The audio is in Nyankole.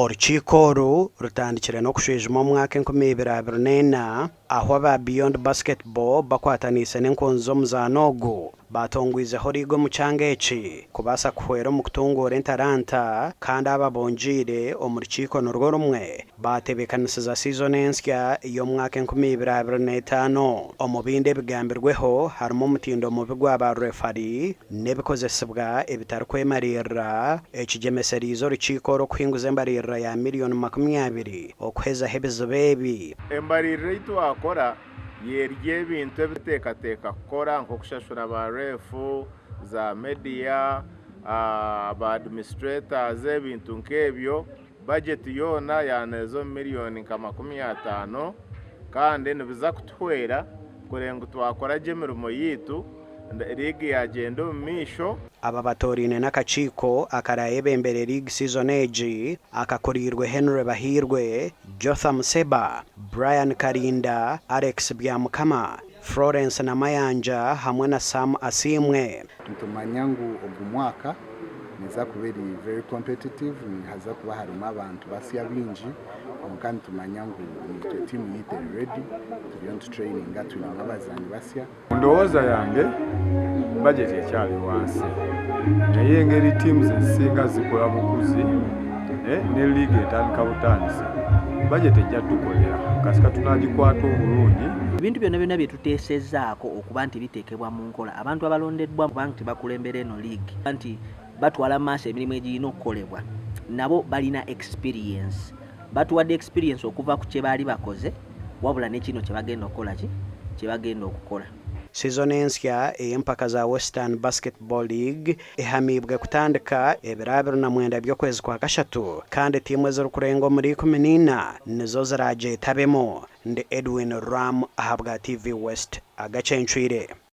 Orukiiko oru rutandikire n'okushwijuma omwaka 2024 ahu aba Beyond Basketball bakwataniise n'enkunzi z'omuzaano ogu Baatongwizeho liigi omu kyanga eki kubaasa kuhwera omu kutunguura entaranta kandi aba bongyeire omu rukiiko nirwo rumwe baatebeekanisiza siizoni ensya y'omwaka 2025. Omu bindi ebigambirweho harimu omutindo mubi gwa ba reefari n'ebikozesibwa ebitarikwemariirira, ekigyemesereize orukiiko oru okuhinguza embariirira ya miriyoni 20 okuhezaho ebizibu ebi. Embariirira ei twakora Yerya ebintu ebi tuteekateeka kukora nk'okushashura ba reefu, za mediya, ba adimisitureetazi ebintu nk'ebyo. Bajeti yoona yaneeza omu miriyoni nka 50 kandi nibiza kutuhwera kureba ngu twakora gye emirimo yaitu, liigi yaagyenda omu maisho. Aba batooraine n'akakiiko akaraayebembere liigi siizoni egi akakuriirwe Henry Bahiirwe, Jotham Seba, Brian Karinda, Alex Byamukama, Florence Namayanja hamwe na Sam Asiimwe. Nitumanya ngu ogu mwaka neeza kuba eri very competitive, nihaza kuba harimu abantu basya baingi kwonka nitumanya ngu itwe tiimu yaitu eri ready, turiyo nitutureyininga twinemu abazaani basya. Mu ndowooza yange bajeti ekyali wansi naye engeri ttiimu ezisinga zikula bukuzi ne liigi etandika butandisi, bajeti ejja tukolera kasita tunaagikwata obulungi. Ebintu byona byona byetuteesezaako okuba nti biteekebwa mu nkola, abantu abalondeddwa okuba nti bakulembera eno liigi nti batwala mu maaso emirimu egirina okukolebwa nabo balina experience. Batuwadde experience okuva ku kyebaali bakoze wabula ne kino kyebagenda okukola ki? Kyebagenda okukola. Sizoni ensya ey'empaka za Western Basketball League ehamiibwe kutandika ebiro 29 by'okwezi kwa kashatu kandi tiimu ezirikurenga omuri 14 nizo ziragyetabemu. Ndi Edwin Ram ahabwa TV West. Agacencwire.